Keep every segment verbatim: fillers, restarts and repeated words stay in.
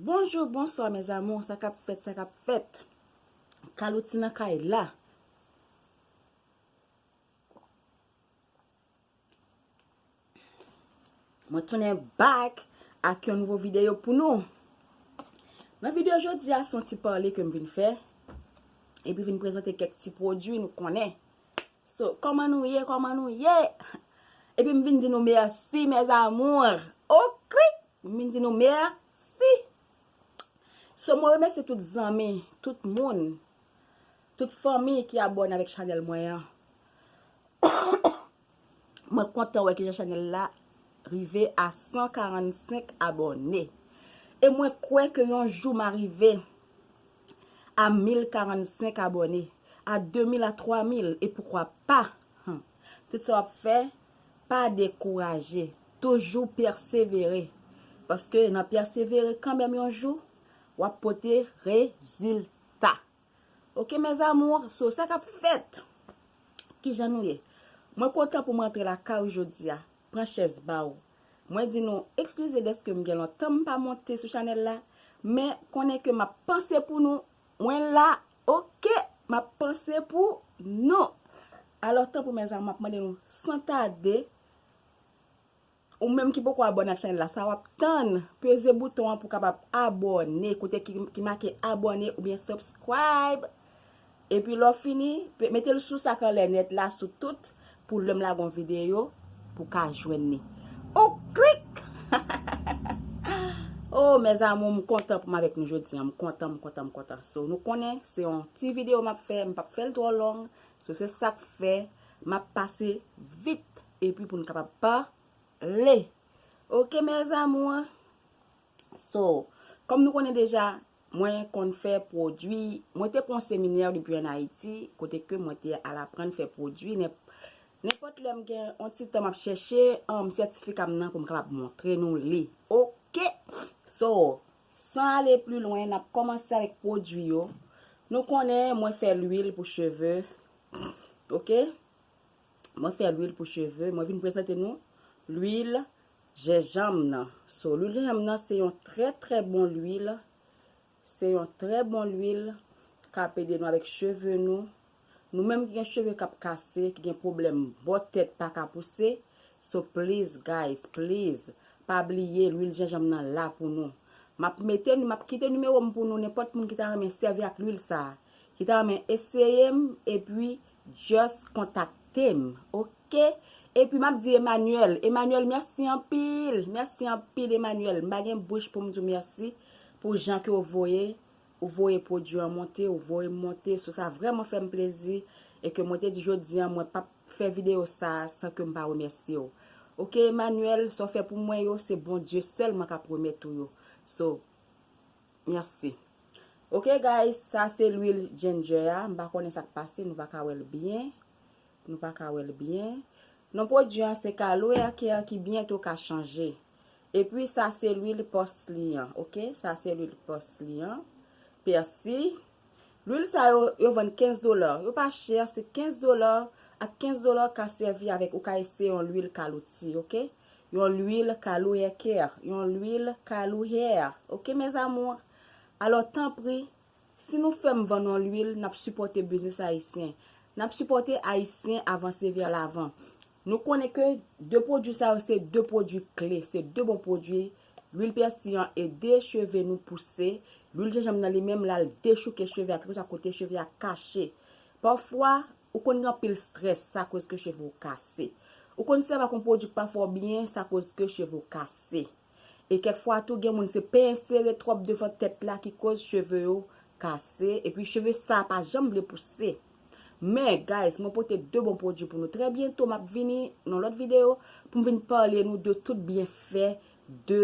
Bonjou, bonswa, mes amours. Sa k ap fèt, sa k ap fèt? Kalouti nan kay la. Mwen tounen back ak yon nouvo videyo pou nou. Nan videyo jodi a, se yon ti pale ke m vin fè. Epi vin prezante kèk ti pwodui nou konnen. So, kòman nou ye? Kòman nou ye? Epi m vin di nou mèsi, mes amours. Okrik! M vin di nou mèsi. So, mwen remèsye tout zanmi, tout moun, tout fanmi ki abòne avèk chanèl mwen an. Mwen kontan wè kijan chanèl la rive a san karannsenk abòne. E mwen kwè ke yon jou m a rive a mil karannsenk abòne, a de mil, a twa mil, e poukwa pa? Hmm. Tout sa w ap fè, pa dekouraje. Toujou pèsevere. Paske nan pèsevere kanmenm yon jou, w ap pote rezilta. Oke, mes amours, so sa k ap fèt? Kijan nou ye? Mwen kontan pou mwen antre lakay ou jodi a. Pran chèz ba w. Mwen di nou, eskize dèske m gen lontan m pa monte sou chanèl la, men konnen ke m ap panse pou nou. Mwen la, oke, m ap panse pou nou. Alò, tanpri, mes amours, m ap mande nou, san tade, ou menm ki poko abòne ak chanèl la, sa w ap tann, peze bouton an pou w kapab abòne, kote ki, ki make abòne oubyen subscribe. Epi lè w fini, pe-, mete l sou sa k anlè nèt la, sou tout, pou lè m lage yon videyo, pou w ka jwenn li. Okrik! Oh, mes amours, m kontan pou m avèk nou jodi a. M kontan, m kontan, m kontan. So, nou konnen, se yon ti videyo m ap fè, m p ap fè l twò long. So, se sa k fè, m ap pase vit. Epi pou n kapab pale. Oke, mes amours. So, kòm nou konnen deja, mwen konn fè pwodui, mwen te pran seminè depi ann Ayiti, kote ke mwen te al aprann fè pwodui. Nenp-, nenpòt lè m gen yon ti tan m ap chèche, um, sètifika m nan pou m kapab montre nou li. Oke. So, san ale pli lwen, n ap kòmanse avèk pwodui yo. Nou konnen mwen fè lwil pou cheve. Oke? Mwen fè lwil pou cheve. Mwen vin prezante nou lwil jenjanm nan. So, lwil jenjanm nan se yon trè, trè bon lwil. Se yon trè bon lwil k ap ede nou avèk cheve nou. Nou menm ki gen cheve k ap kase, ki gen pwoblèm bò tèt pa ka pouse. So, please, guys, please, pa bliye lwil jenjanm nan la pou nou. M ap mete, m ap kite nimewo m pou nou, nenpòt moun ki ta renmen sèvi ak lwil sa a, ki ta renmen eseye m, epi just kontakte m, oke? Epi m ap di Emmanuel, Emmanuel, mèsi anpil, mèsi anpil, Emmanuel. M pa gen bouch pou m di w mèsi pou jan ke w voye, ou voye pwodui an monte, ou voye m monte. So, sa vrèman fè m plezi, e ke mwen te di jodi a, mwen p ap fè videyo sa a san ke m pa remèsye w. Oke, Emmanuel, sa w fè pou mwen yo, se Bondye sèlman k ap remèt ou yo. So, mèsi. Oke, guys, sa se lwil ginger a. M pa konnen sa k pase, nou pa ka wè l byen. Nou pa ka wè l byen. Non pwodui an se Caloe Care ki byento ka chanje. Epi sa se lwil pòs li an, oke? Sa se lwil pòs li an. Pèsi. Lwil sa yo, yo vann kenz dola. Yo pa chè, se kenz dola. Ak kenz dola w ka sèvi avèk, ou ka eseye yon lwil kalouti, oke? Yon lwil Caloe Care, yon lwil Caloe Hair, oke, mes amours? Alò, tanpri, si nou fè m vann yon lwil, n ap sipòte biznis ayisyen. N ap sipòte Ayisyen avanse vè lavan. Nou konnen ke de pwodui sa yo se de pwodui kle, se de bon pwodui. Lwil pèsi an ede cheve nou pouse. Lwil jenjanm nan li menm, l al dechouke cheve a, kèlkeswa kote cheve a kache. Pafwa, ou konn gen anpil strès, sa koz ke cheve w kase. Ou konn sèvi ak yon pwodui k pa fè w byen, sa koz ke cheve w kase. E kèk fwa tou, gen moun se penyen sere twòp devan tèt la ki koz cheve yo kase, epi cheve sa pa janm vle pouse. Men, guys, mwen pote de bon pwodui pou nou. Trè byento, m ap vini nan lòt videyo pou m vin pale nou de tout byenfè de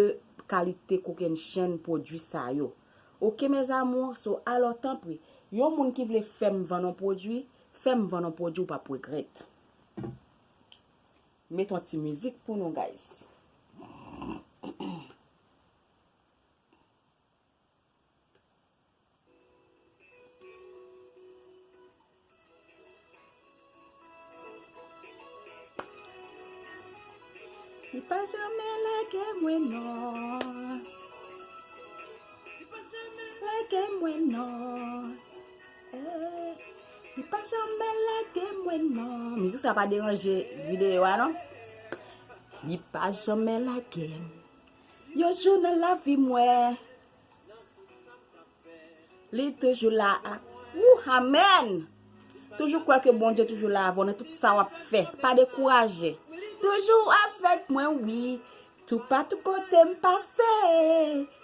kalite kokennchenn pwodui sa yo. Oke, mes amours, so, alò, tanpri, yon moun ki vle fè m vann yon pwodui, fè m vann yon pwodui, ou p ap regrèt. Met yon ti mizik pou nou, guys. Li pa janmen lage mwen non. Lage mwen non. Eh, li pa janmen lage mwen non. Mizik sa pa deranje videyo a non. Li pa janmen lage m. Yon jou nan lavi mwen, li toujou la. Ou, amèn. Toujou kwè ke Bondye toujou la avè w nan tout sa w ap fè. Pa dekouraje. Toujou avèk mwen, wi. Toupatou kote m pase,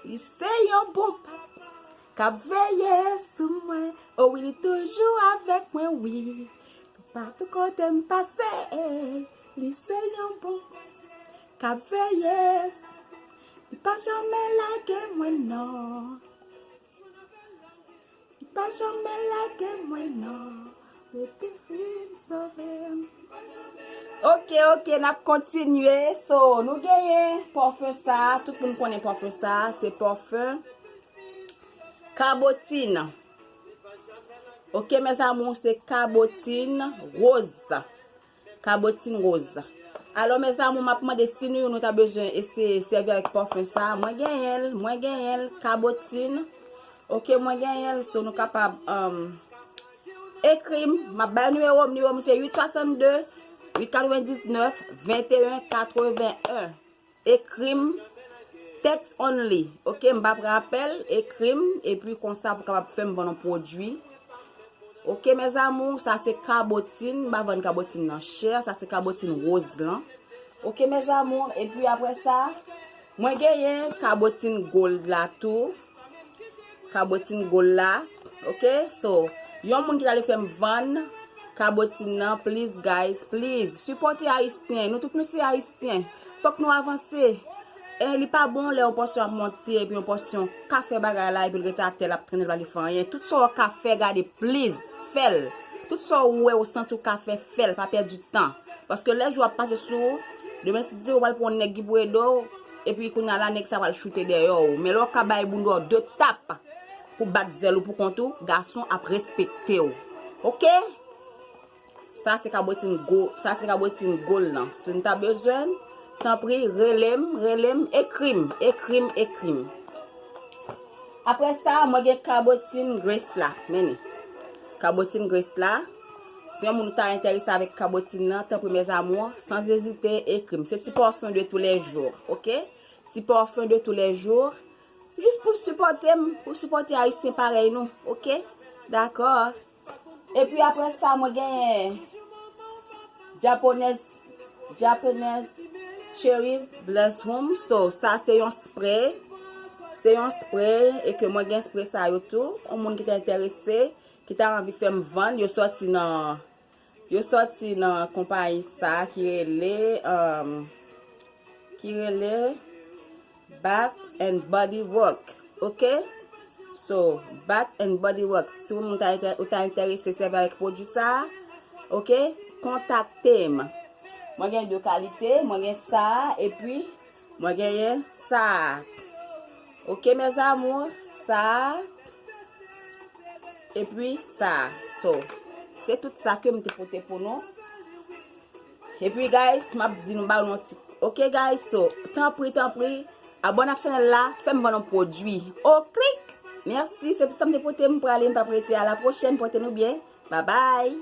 li se yon bon papa k ap veye sou mwen. O wi, li toujou avèk mwen, wi. Toupatou kote m pase, li se yon bon papa k ap veye. Li pa janmen lage mwen, non. Li pa janmen lage mwen, non. Depi fin sove m. Ok, ok, n ap kontinye. So, nou genyen pòfen sa. Tout moun konnen pòfen sa. Se pòfen kabotin. Ok, mes amours, se kabotin woz. Kabotin woz. Alò, mes amours, m ap mande si nou, nou ta bezwen eseye sèvi avèk pòfen sa. Mwen genyen l, mwen genyen l, kabotin. Ok, mwen genyen l, so nou kapab, um, ekri m. M ap bay nimewo m, nimewo m se uit swasannde, uit katrevendiznèf, venteyen katreven. Ekri m, text only. Ok, m pa pran apèl, ekri m, epi konsa pou kapab fè m vann yon pwodui. Ok, mes amours, sa se kabotin, m pa vann kabotin nan chè, sa se kabotin woz lan. Ok, mes amours, epi apre sa, mwen genyen kabotin gold la tou. Kabotin gold la, ok? So, yon moun ki ta vle fè m vann kabotin nan, please, guys, please, sipòte Ayisyen. Nou tout nou se Ayisyen. Fòk nou avanse. E li pa bon lè yon pòsyon ap monte, epi yon pòsyon ka fè bagay la, epi l rete atè, l ap trennen, l pa vle fè anyen. Tout sa w ka fè, gade, please, fè l. Tout sa w wè, w santi w ka fè, fè l. Pa pèdi tan. Paske lè jou ap pase sou ou, demen si Dye vle, w pral pran yon nèg ki pou ede w, epi kounye a la, nèg sa pral choute dèyè w. Men lè w ka bay bounda w de tap pou bat zèl ou pou kont ou, gason ap respekte w. Ok? Sa se kabotin go, sa se kabotin gold lan. Si n ta bezwen, tanpri, rele m, rele m, ekri m, ekri m, ekri m. Apre sa, mwen gen kabotin Grace la. Men li. Kabotin Grace la. Si yon moun ta enterese avèk kabotin nan, tanpri, mes amours, sans hésiter, ekri m. Se ti pòfen de tous les jours, ok? Ti pòfen de tous les jours. Jis pou sipòte m, pou sipòte Ayisyen parèy nou, ok? Dakò. Epi apre sa, mwen genyen Japanese, Japanese Cherry Blossom. So, sa se yon spray. Se yon spray, e ke mwen gen spray sa yo tou. Yon moun ki ta enterese, ki ta anvi fè m vann, yo sòti nan, yo sòti nan konpayi sa ki rele, um, ki rele Bath and Body Work, ok? So, Bath and Body Work, si w moun ta enterese sèvi avèk pwodui sa, ok? Kontakte m. Mwen gen de kalite, mwen gen sa, epi mwen genyen sa. Ok, mes amours, sa, epi sa. So, se tout sa ke m te pote pou nou. Epi, guys, m ap di nou ba nou ti. Ok, guys, so, tanpri, tanpri, abòne ak chanèl la, fè m vann yon pwodui. O klik! Mèsi, se tout sa m te pote, m prale, m p ap rete. A la pwochèn, pote nou byen. Babay!